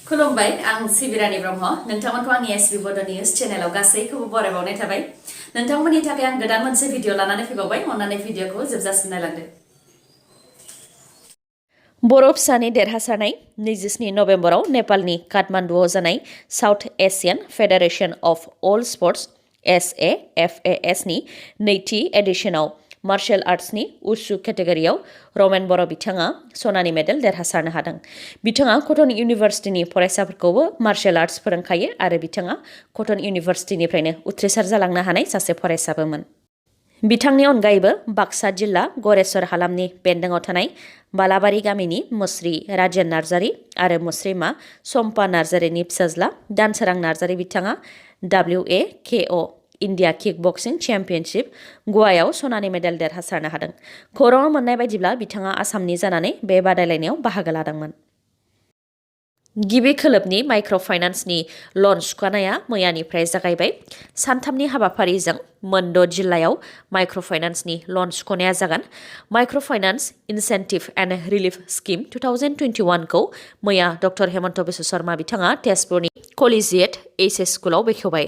खुलुमबाय आं सिबिरानि ब्रह्म नोंथांमोनखौ आंनि sbbodonews चेनेलाव गासैखौबो बरायबावनाय थाबाय नोंथांमोननि थाखाय आं गोदान मोनसे भिडिअ लानानै फैबावबाय अन्नानै भिडिअखौ जोबजासिम नायलांदो बर' फिसानि देरहासारनाय 27 नभेम्बराव नेपालनि काठमान्डुआव जानाय South Asian Federation of All Sports SAFAS नि नैथि एडिशनाव मार्शल आर्ट्सनि उसु केटेगरियाव रमेन बर' बिथाङा सनानि मेडेल देरहासारनो हादों। बिथाङा कटन इउनिभार्सिटिनि फरायसाफोरखौबो मार्शल आर्ट्स फोरोंखायो आरो बिथाङा कटन इउनिभार्सिटिनिफ्रायनो उथ्रिसार जालांनो हानाय सासे फरायसाबोमोन। बिथांनि अनगायैबो बाक्सा जिल्ला गरेस्वर हालामनि बेन्दोङाव थानाय बालाबारि गामिनि मुस्रि राजेन नार्जारी आरो मुस्रिमा सम्पा नार्जारीनि फिसाज्ला दानसोरां नार्जारी बिथाङा WAKO इन्डिया किक बक्सिं चेम्पियनशिप गवायाव सनानि मेडेल देरहासारनो हादों। खौराङाव मोननाय बायदिब्ला बिथाङा आसामनि जानानै बे बादायलायनायाव बाहागो लादोंमोन। गिबि खोलोबनि माइक्र' फाइनान्सनि लन सुखानाया मैयानिफ्राय जागायबाय। सानथामनि हाबाफारिजों मोनद' जिल्लायाव माइक्र' फाइनान्सनि लन सुख'नाया जागोन। Micro' finance incentive and relief scheme 2021 खौ मैया डक्टर हेमन्त बिश्व शर्मा बिथाङा तेजपुरनि कलेजियेट HS स्कुलाव बेखेवबाय।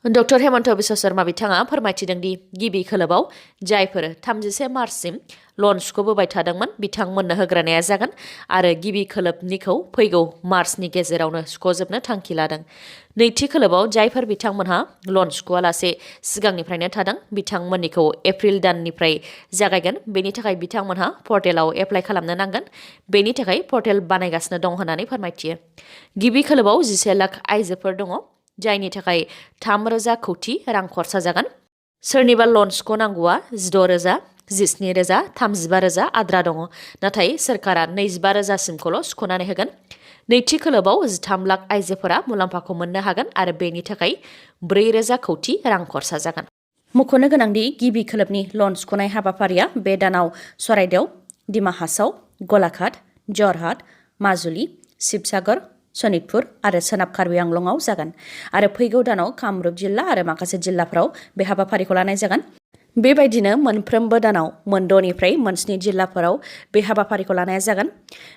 डक्टर हेमन्त बिश्व शर्मा बिथाङा फोरमायथिदों दि गिबि खोलोबाव जायफोर 31 मार्चसिम लन सुख'बोबाय थादोंमोन बिथांमोननो होग्रानाया जागोन आरो गिबि खोलोबनिखौ फैगौ मार्चनि गेजेरावनो सुख'जोबनो थांखि लादों। नैथि खोलोबाव जायफोर बिथांमोनहा लन सुख'आलासे सिगांनिफ्रायनो थादों बिथांमोननिखौ एप्रिल दाननिफ्राय जागायगोन। बेनि थाखाय बिथांमोनहा पर्टेलाव एप्लाइ खालामनो नांगोन। बेनि थाखाय पर्टेल बानायगासिनो दं होननानै फोरमायथियो। गिबि खोलोबाव 11 लाख आइजोफोर दङ जायनि थाखाय 3,000 कौटि रां खरसा जागोन। सोरनिबा लन सुख'नांगौआ 16,000, 17,000, 35,000 आद्रा दङ नाथाय सोरखारा 25,000 सिमखौल' सुख'नानै होगोन। नैथि खोलोबाव 13 लाख आइजोफोरा मुलाम्फाखौ मोननो हागोन आरो बेनि थाखाय 4,000 कौटि रां खरसा जागोन। मख'नो गोनांदि गिबि खोलोबनि लन सुख'नाय हाबाफारिया बे दानाव चराइदेव, डिमा हासाव, गलाघाट, जरहाट, माजुलि, शिबसागर, सनितपुर आरो सोनाब कार्बि आंलंआव जागोन आरो फैगौ दानाव कामरुप जिल्ला आरो माखासे जिल्लाफोराव बे हाबाफारिखौ लानाय जागोन। बेबायदिनो मोनफ्रोमबो दानाव मोनद'निफ्राय मोन7 जिल्लाफोराव बे हाबाफारिखौ लानाय जागोन।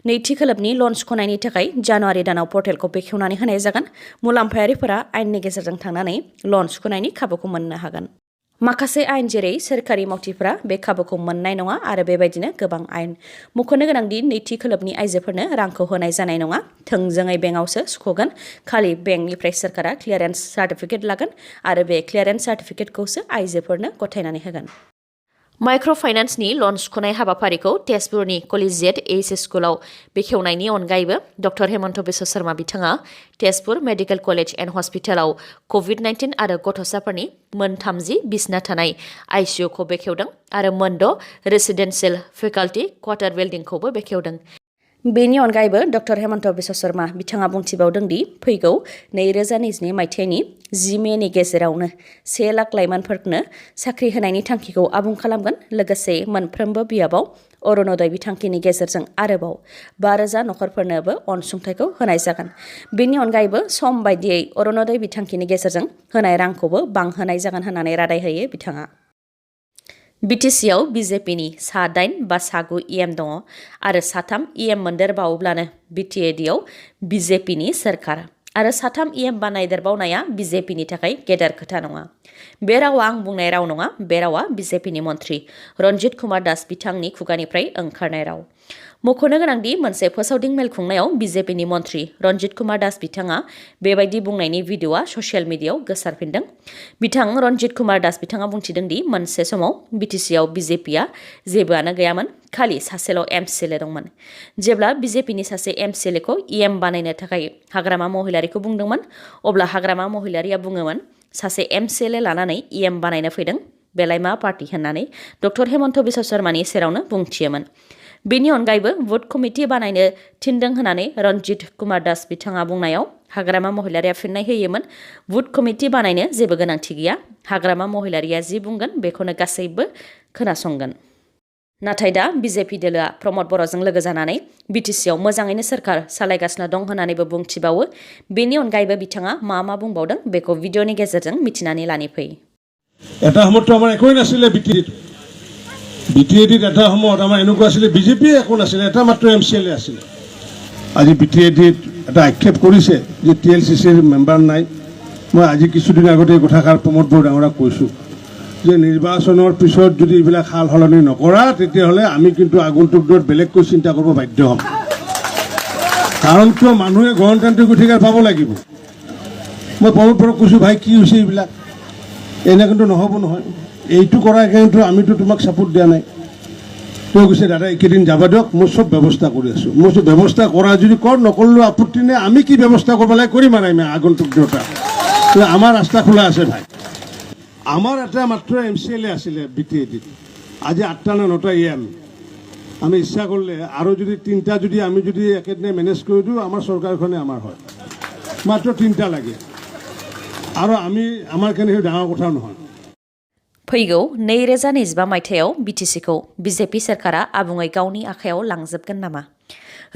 नैथि खोलोबनि लन सुख'नायनि थाखाय जानुवारि दानाव पर्टेलखौ बेखेवनानै होनाय जागोन। मुलाम्फायारिफोरा आयेननि गेजेरजों थांनानै लन सुख'नायनि खाबुखौ मोननो हागोन। माखासे आयेन जेरै सोरखारि मावथिफोरा बे खाबुखौ मोननाय नङा आरो बेबायदिनो गोबां आयेन। मख'नो गोनांदि नैथि खोलोबनि आइजोफोरनो रांखौ होनाय जानाय नङा। थोंजोङै बेंकआवसो सुख'गोन। खालि बेंकनिफ्राय सोरखारा क्लियारेन्स सार्टिफिकेट लागोन आरो बे क्लियारेन्स सार्टिफिकेटखौसो आइजोफोरनो गथायनानै होगोन। माइक्र' फाइनान्सनि लन सुख'नाय हाबाफारिखौ तेजपुरनि कलेजियेट HS स्कुलाव बेखेवनायनि अनगायैबो डक्टर हेमन्त बिश्व शर्मा बिथाङा तेजपुर मेडिकेल कलेज एन्ड हस्पिटालाव COVID-19 आरो गथ'साफोरनि मोन 30 बिसना थानाय ICU खौ बेखेवदों आरो मोनद' रेसिडेन्सियेल फेकाल्टि क्वार्टार बिल्डिंखौबो बेखेवदों। बेनि अनगायैबो डक्टर हेमन्त बिश्व शर्मा बिथाङा बुंथिबावदों दि फैगौ 2022 मायथाइनि 10 मेनि गेजेरावनो 1 लाख लाइमोनफोरनो साख्रि होनायनि थांखिखौ आबुं खालामगोन। लोगोसे मोनफ्रोमबो बियाबाव अरुणोदय बिथांखिनि गेजेरजों आरोबाव 5,000 नखरफोरनोबो अनसुंथाइखौ होनाय जागोन। बेनि अनगायैबो सम बायदियै अरुणोदय बिथांखिनि गेजेरजों होनाय रांखौबो बांहोनाय जागोन होननानै रादाय होयो बिथाङा। BTC आव BJPनि सा 8 बा सा 9 EM दङ आरो सा 3 EM मोनदेरबावोब्लानो BTAD आव BJPनि सोरखार आरो सा 3 EM बानायदेरबावनाया BJPनि थाखाय गेदेर खोथा नङा। बे रावा आं बुंनाय राव नङा। बे रावा BJPनि मन्थ्रि रन्जित कुमार दास बिथांनि खुगानिफ्राय ओंखारनाय राव। मख'नो गोनांदि मोनसे फोसावदिं मेल खुंनायाव BJPनि मन्थ्रि रन्जित कुमार दास बिथाङा बेबायदि बुंनायनि भिडिअ'आ ससियेल मिडियाआव गोसारफिनदों। बिथां रन्जित कुमार दास बिथाङा बुंथिदों दि मोनसे समाव BTC आव BJPआ जेबोआनो गैयामोन, खालि सासेल' MCLA दंमोन। जेब्ला BJPनि सासे MCLA खौ EM बानायनो थाखाय हाग्रामा महिलारिखौ बुंदोंमोन अब्ला हाग्रामा महिलारिया बुङोमोन सासे MCLA लानानै EM बानायनो फैदों बेलाय मा पार्टी होननानै डक्टर हेमन्त बिश्व शर्मानि सेरावनो बुंथियोमोन। बेनि अनगायैबो भट कमिटि बानायनो थिनदों होननानै रन्जित कुमार दास बिथाङा बुंनायाव हाग्रामा महिलारिया फिननाय होयोमोन भट कमिटि बानायनो जेबो गोनांथि गैया। हाग्रामा महिलारिया जि बुंगोन बेखौनो गासैबो खोनासंगोन। नाथाय दा BJP दोलोआ प्रमद बर'जों लोगो जानानै BTC आव मोजाङैनो सोरखार सालायगासिनो दं होननानैबो बुंथिबावो। बेनि अनगायैबो बिथाङा मा बुंबावदों बेखौ भिडिअनि गेजेरजों मिथिनानै लानि फै। এটা সময়তো আমাৰ একোই নাছিলে BTAD এটা সময়ত আমাৰ এনেকুৱা আছিলে BJP একো নাছিলে, এটা মাত্ৰ MCLA আছিলে। আজি BTAD এটা আক্ষেপ কৰিছে যে TLCCৰ মেম্বাৰ নাই। মই আজি কিছুদিন আগতে এই কথাষাৰ প্ৰমোদ বড়ো ডাঙৰক কৈছোঁ যে নিৰ্বাচনৰ পিছত যদি এইবিলাক সাল সলনি নকৰা তেতিয়াহ'লে আমি কিন্তু আগন্তুক দিনত বেলেগকৈ চিন্তা কৰিব বাধ্য হ'ম। কাৰণ কিয় মানুহে গণতান্ত্ৰিক অধিকাৰ পাব লাগিব। মই প্ৰমোদ বড়োক কৈছোঁ ভাই কি হৈছে এইবিলাক, এনে কিন্তু নহ'ব নহয়, এইটো কৰা কিন্তু আমিতো তোমাক ছাপোৰ্ট দিয়া নাই। তেওঁ কৈছে দাদা এইকেইদিন যাব দিয়ক, মই চব ব্যৱস্থা কৰি আছোঁ। মই চব ব্যৱস্থা কৰা যদি কৰ, নকৰিলেও আপত্তি নাই, আমি কি ব্যৱস্থা কৰিব লাগে কৰিম আৰু আমি আগন্তুক দিনত। আমাৰ ৰাস্তা খোলা আছে ভাই। আমাৰ এটা মাত্ৰ MCLA আছিলে BTAD, আজি 8টা নে 9টা AM। আমি ইচ্ছা কৰিলে আৰু যদি 3টা যদি আমি যদি একেদিনাই মেনেজ কৰি দিওঁ, আমাৰ চৰকাৰখনে আমাৰ হয়। মাত্ৰ 3টা লাগে আৰু আমি আমাৰ কাৰণে সেই ডাঙৰ কথা নহয়। फैगौ 2025 मायथाइयाव BTCखौ BJP सोरखारा आबुङै गावनि आखायाव लांजोबगोन नामा?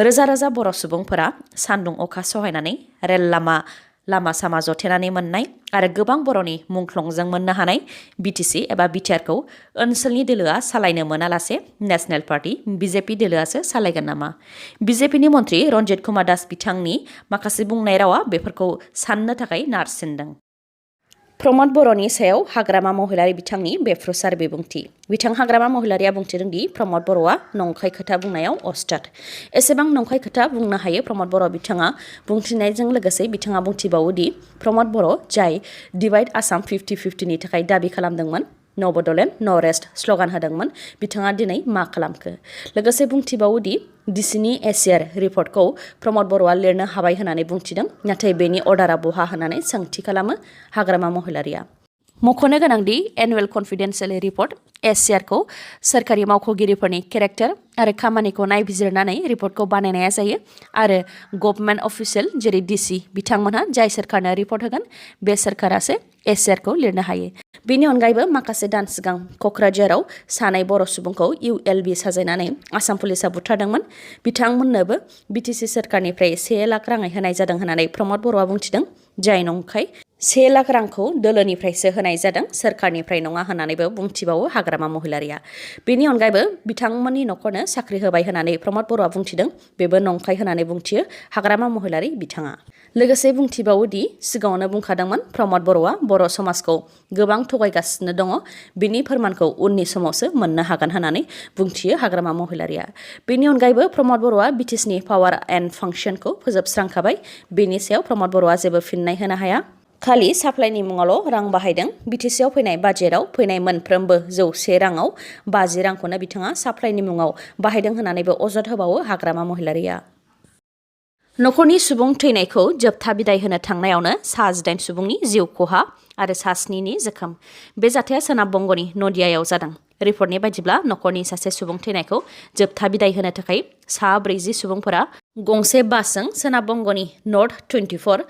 रोजा रोजा बर' सुबुंफोरा सान्दुं अखा सहायनानै रेल लामा सामा जथेनानै मोननाय आरो गोबां बर'नि मुंख्लंजों मोननो हानाय BTC एबा बिटिआरखौ ओनसोलनि दोलोआ सालायनो मोनालासे नेशनेल पार्टी BJP दोलोआसो सालायगोन नामा? BJPनि मन्त्रि रन्जित कुमार दास बिथांनि माखासे बुंनाय रावा बेफोरखौ साननो थाखाय नारसिनदों। प्रमोद बर'नि सायाव हाग्रामा महिलारि बिथांनि बेफ्रुसार बिबुंथि। बिथां हाग्रामा महिलारिया बुंथिदों दि प्रमोद बर'आ नंखाय खोथा बुंनायाव अस्ताद। एसेबां नंखाय खोथा बुंनो हायो प्रमोद बर' बिथाङा बुंथिनायजों लोगोसे बिथाङा बुंथिबावो दि प्रमोद बर' जाय डिवाइड आसाम 50-50 नि थाखाय दाबि खालामदोंमोन, नो बड'लेण्ड नो रेस्ट स्ल'गान होदोंमोन, बिथाङा दिनै मा खालामखो? लोगोसे बुंथिबावो दि डिसिनि एसियार रिपर्टखौ प्रमोद बर'आ लिरनो हाबाय होननानै बुंथिदों, नाथाय बेनि अर्डारा बहा होननानै सोंथि खालामो हाग्रामा महिलारिया। मख'नो गोनांदि एनुवेल कन्फिडेन्सियेल रिपर्ट एसियारखौ सोरखारि मावख'गिरिफोरनि केरेक्टार आरो खामानिखौ नायबिजिरनानै रिपर्टखौ बानायनाया जायो आरो गभर्नमेन्ट अफिसियेल जेरै DC बिथांमोनहा जाय सोरखारनो रिपर्ट होगोन बे सोरखारासो एसियारखौ लिरनो हायो। बेनि अनगायैबो माखासे दान सिगां क'क्राझाराव सानै बर' सुबुंखौ ULB साजायनानै आसाम पुलिसा बुथारदोंमोन। बिथांमोननोबो BTC सोरखारनिफ्राय 1 लाख राङै होनाय जादों होननानै प्रमोद बर'आ बुंथिदों, जाय नंखाय। 1 लाख रांखौ दोलोनिफ्रायसो होनाय जादों, सोरखारनिफ्राय नङा होननानैबो बुंथिबावो हाग्रामा महिलारिया। बेनि अनगायैबो बिथांमोननि न'खरनो साख्रि होबाय होननानै प्रमोद बर'आ बुंथिदों, बेबो नंखाय होननानै बुंथियो हाग्रामा महिलारि बिथाङा। लोगोसे बुंथिबावो दि सिगाङावनो बुंखादोंमोन प्रमोद बर'आ बर' समाजखौ गोबां थगायगासिनो दङ, बिनि फोरमानखौ उननि समावसो मोननो हागोन होननानै बुंथियो हाग्रामा महिलारिया। बेनि अनगायैबो प्रमोद बर'आ BTCनि पावार एन्ड फांसनखौ फोजोबस्रांखाबाय, बेनि सायाव प्रमोद बर'आ जेबो फिननाय होनो हाया। खालि साप्लाइनि मुङावल' रां बाहायदों। BTCआव फैनाय बाजेटआव फैनाय मोनफ्रोमबो 100 राङाव 50 रांखौनो बिथाङा साप्लाइनि मुङाव बाहायदों होननानैबो अजद होबावो हाग्रामा महिलारिया। न'खरनि सुबुं थैनायखौ जोबथा बिदाय होनो थांनायावनो 18 सुबुंनि जिउ खहा आरो 7नि जोखोम। बे जाथाया सोनाब बंग'नि नदियायाव जादों। रिपर्टनि बायदिब्ला न'खरनि सासे सुबुं थैनायखौ जोबथा बिदाय होनो थाखाय 40 सुबुंफोरा गंसे बासजों सोनाब बंग'नि नर्थ 24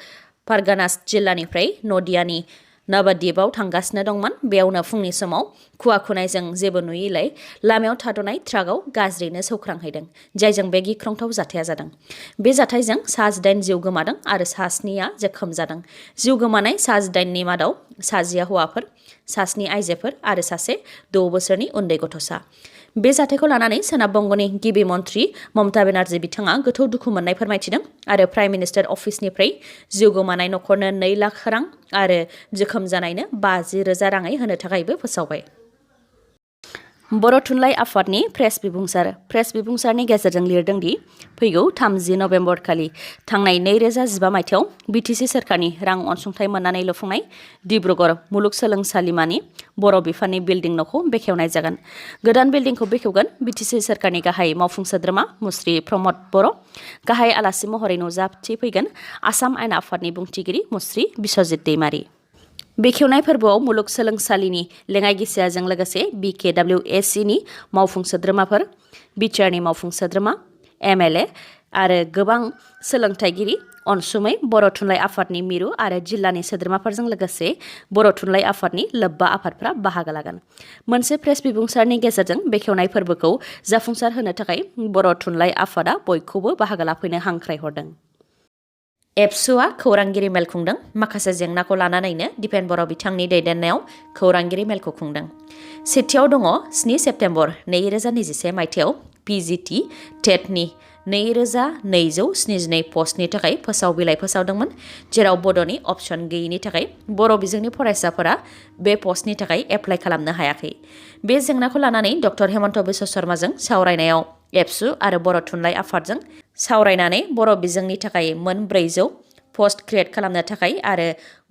पारगानास जिल्लानिफ्राय नदियानि नवद्वीपआव थांगासिनो दंमोन। बेयावनो फुंनि समाव खुवा खुनायजों जेबो नुयैलाय लामायाव थाद'नाय ट्राकआव गाज्रियैनो सौख्रांहैदों, जायजों बे गिख्रंथाव जाथाया जादों। बे जाथायजों 18 जिउ गोमादों आरो 7निया जोखोम जादों। जिउ गोमानाय 18नि मादाव 10 हौवाफोर, 7 आइजोफोर आरो 1 6 बोसोरनि उन्दै गथ'सा। बे जाथायखौ लानानै सोनाब बंग'नि गिबि मन्त्रि ममता बेनार्जी बिथाङा गोथौ दुखु मोननाय फोरमायथिदों आरो प्राइम मिनिस्टार अफिसनिफ्राय जिउ गोमानाय न'खरनो 2 लाख रां आरो जोखोम जानायनो 50,000 राङै होनो थाखायबो फोसावबाय। बर' थुनलाइ आफादनि प्रेस बिबुंसारनि गेजेरजों लिरदों दि फैगौ 30 नबेम्बर खालि थांनाय 2015 मायथाइयाव BTC सोरखारनि रां अनसुंथाइ मोननानै लुफुंनाय डिब्रुगड़ मुलुगसोलोंसालिमानि बर' बिफाननि बिल्डिं न'खौ बेखेवनाय जागोन। गोदान बिल्डिंखौ बेखेवगोन BTC सोरखारनि गाहाय मावफुं सोद्रोमा मुस्रि प्रमोद बर'। गाहाय आलासि महरै नुजाथिफैगोन आसाम आयेन आफादनि बुंथिगिरि मुस्रि बिस्वजित दैमारी। बेखेवनाय फोरबोआव मुलुगसोलोंसालिनि लेङाइ गिसियाजों लोगोसे BKWACनि मावफुं सोद्रोमाफोर, बिटिआरनि मावफुं सोद्रोमा, MLA आरो गोबां सोलोंथाइगिरि, अनसुमै, बर' थुनलाइ आफादनि मिरु आरो जिल्लानि सोद्रोमाफोरजों लोगोसे बर' थुनलाइ आफादनि लोब्बा आफादफ्रा बाहागो लागोन। मोनसे प्रेस बिबुंसारनि गेजेरजों बेखेवनाय फोरबोखौ जाफुंसार होनो थाखाय बर' थुनलाइ आफादा बयखौबो बाहागो लाफैनो हांख्रायहरदों। एबसुआ खौरांगिरि मेल खुंदों। माखासे जेंनाखौ लानानैनो दिपेन बर' बिथांनि दैदेननायाव खौरांगिरि मेलखौ खुंदों। सेथियाव दङ 7 सेप्तेम्बर 2021 मायथाइयाव PGT टेटनि 2272 पस्टनि थाखाय फोसाव बिलाइ फोसावदोंमोन जेराव बड'नि अपसन गैयैनि थाखाय बर' बिजोंनि फरायसाफोरा बे पस्टनि थाखाय एप्लाइ खालामनो हायाखै। बे जेंनाखौ लानानै डक्टर हेमन्त बिश्व शर्माजों सावरायनायाव एबसु आरो बर' थुनलाइ आफादजों सावरायनानै बर' बिजोंनि थाखाय मोन 400 पस्ट क्रिएट खालामनो थाखाय आरो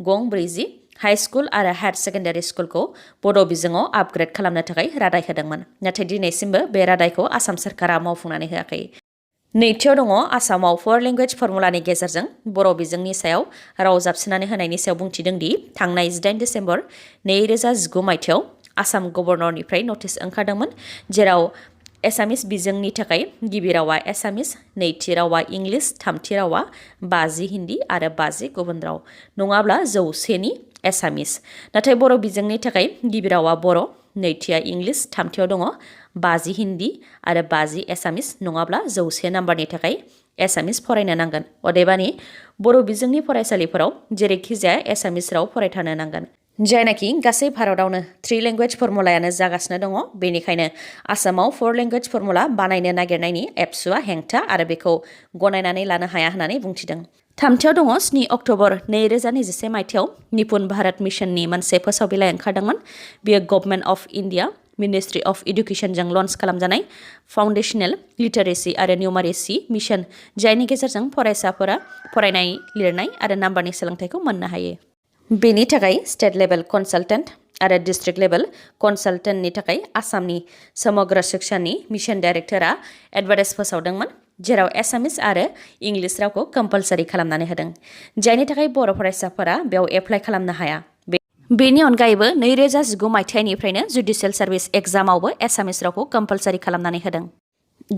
गं 40 हाई स्कुल आरो हायर सेकेन्डारि स्कुलखौ बड' बिजोङाव आपग्रेड खालामनो थाखाय रादाय होदोंमोन। नाथाय दिनैसिमबो बे रादायखौ आसाम सरकारा मावफुंनानै होआखै। नैथियाव दङ आसामाव 4 लेंगुवेज फर्मुलानि गेजेरजों बर' बिजोंनि सायाव राव जाबसिननानै होनायनि सायाव बुंथिदों दि थांनाय 18 डिसेम्बर 2019 मायथाइयाव आसाम गभर्नरनिफ्राय नटिस ओंखारदोंमोन जेराव एसामिस बिजोंनि थाखाय गिबि रावा एसामिस, नैथि रावा इंलिश, थामथि रावा 50 हिन्दी आरो 50 गुबुन राव नङाब्ला 100नि एसामिस। नाथाय बर' बिजोंनि थाखाय गिबि रावा बर', नैथिया इंलिश, थामथियाव दङ 50 हिन्दी आरो 50 एसामिस नङाब्ला 100 नाम्बारनि थाखाय एसामिस फरायनो नांगोन। अदेबानि बर' बिजोंनि फरायसालिफोराव जेरैखिजाया एसामिस राव फरायथारनो नांगोन। जायनाखि गासै भारतआवनो 3 लेंगुवेज फर्मुलायानो जागासिनो दङ बेनिखायनो आसामाव 4 लेंगुवेज फर्मुला बानायनो नागिरनायनि एबसुआ हेंथा आरो बेखौ गनायनानै लानो हाया होननानै बुंथिदों। थामथियाव दङ 7 अक्ट'बर 2021 मायथाइयाव निपुन भारत मिशननि मोनसे फोसाव बिलाइ ओंखारदोंमोन। बेयो government of India ministry of इडुकेसनजों लन्च खालामजानाय फाउन्डेशनेल लिटारेसि आरो निउमारेसि मिशन जायनि गेजेरजों फरायसाफोरा फरायनाय, लिरनाय आरो नाम्बारनि सोलोंथाइखौ मोननो हायो। बेनि थाखाय स्टेट लेभेल कनसालटेन्ट आरो डिस्ट्रिक्ट लेभेल कनसालटेन्टनि थाखाय आसामनि समग्र शिक्षानि मिशन डाइरेक्टरा एडभार्टाइज फोसावदोंमोन जेराव एसामिस आरो इंलिश रावखौ कम्पालसारि खालामनानै होदों जायनि थाखाय बर' फरायसाफोरा बेयाव एप्लाइ खालामनो हाया। बेनि अनगायैबो 2019 मायथाइनिफ्रायनो जुडिशियेल सार्भिस एग्जामावबो एसामिस रावखौ कम्पालसारि खालामनानै होदों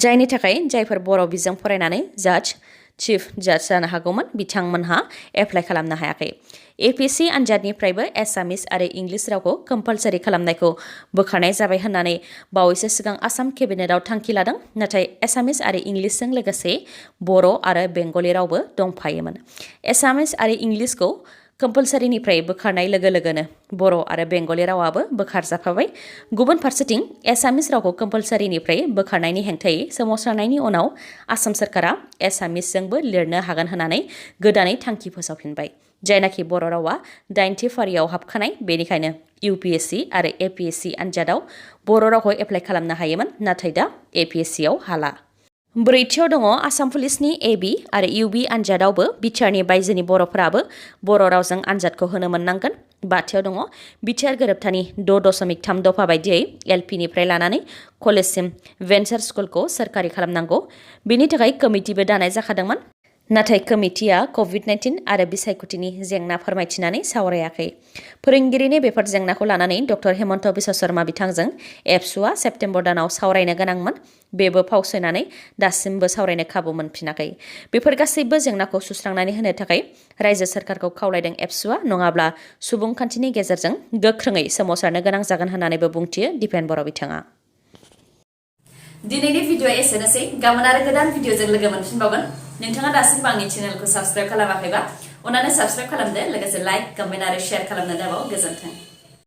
जायनि थाखाय जायफोर बर' बिजों फरायनानै जाज चिफ जाज जानो हागौमोन बिथांमोनहा एप्लाइ खालामनो हायाखै। एपिएससि आनजादनिफ्रायबो एसामिस आरो इंलिश रावखौ कम्पालसारि खालामनायखौ बोखारनाय जाबाय होननानै बावैसो सिगां आसाम केबिनेटआव थांखि लादों नाथाय एसामिस आरो इंलिशजों लोगोसे बर' आरो बेंगलि रावबो दंफायोमोन। एसामिस आरो इंलिशखौ कम्पालसारिनिफ्राय बोखारनाय लोगो लोगोनो बर' आरो बेंगलि रावाबो बोखारजाफाबाय। गुबुन फारसेथिं एसामिस रावखौ कम्पालसारिनिफ्राय बोखारनायनि हेंथायै सोमावसारनायनि उनाव आसाम सरकारा एसामिसजोंबो लिरनो हागोन होननानै गोदानै थांखि फोसावफिनबाय जायनाखि बर' रावा 8थि फारियाव हाबखानाय बेनिखायनो इउपिएससि आरो एपिएससि आनजादाव बर' रावखौ एप्लाइ खालामनो हायोमोन नाथाय दा एपिएससियाव हाला। ब्रैथियाव दङ आसाम पुलिसनि एबि आरो इउबि आनजादावबो बिटिआरनि बायजोनि बर'फोराबो बर' रावजों आनजादखौ होनो मोननांगोन। बाथियाव दङ बिटिआर गोरोबथानि 6.3 दफा बायदियै एलपिनिफ्राय लानानै कलेजसिम भेन्सार स्कुलखौ सोरखारि खालामनांगौ बेनि थाखाय कमिटिबो दानाय जाखादोंमोन नाथाय कमिटिया कभिड-19 आरो बिसायख'थिनि जेंना फोरमायथिनानै सावरायाखै। फोरोंगिरिनि बेफोर जेंनाखौ लानानै डक्टर हेमन्त बिश्व शर्मा बिथांजों एबसुआ सेप्तेम्बर दानाव सावरायनो गोनांमोन बेबो फावसयनानै दासिमबो सावरायनो खाबु मोनफिनाखै। बेफोर गासैबो जेंनाखौ सुस्रांनानै होनो थाखाय रायजो सरकारखौ खावलायदों एबसुआ नङाब्ला सुबुंखान्थिनि गेजेरजों गोख्रोङै सोमावसारनो गोनां जागोन होननानैबो बुंथियो दिपेन बर' बिथाङा। दिनैनि भिडिअ एसेनोसै गाबोन आरो गोदान भिडिअजों लोगो मोनफिनबावगोन। नोंथाङा दासिमबो आंनि चेनेलखौ साबस्क्राइब खालामाखैबा अन्नानै साबस्क्राइब खालामदो लोगोसे लाइक, कमेन्ट आरो शेयार खालामनो दाबाव। गोजोन्थों।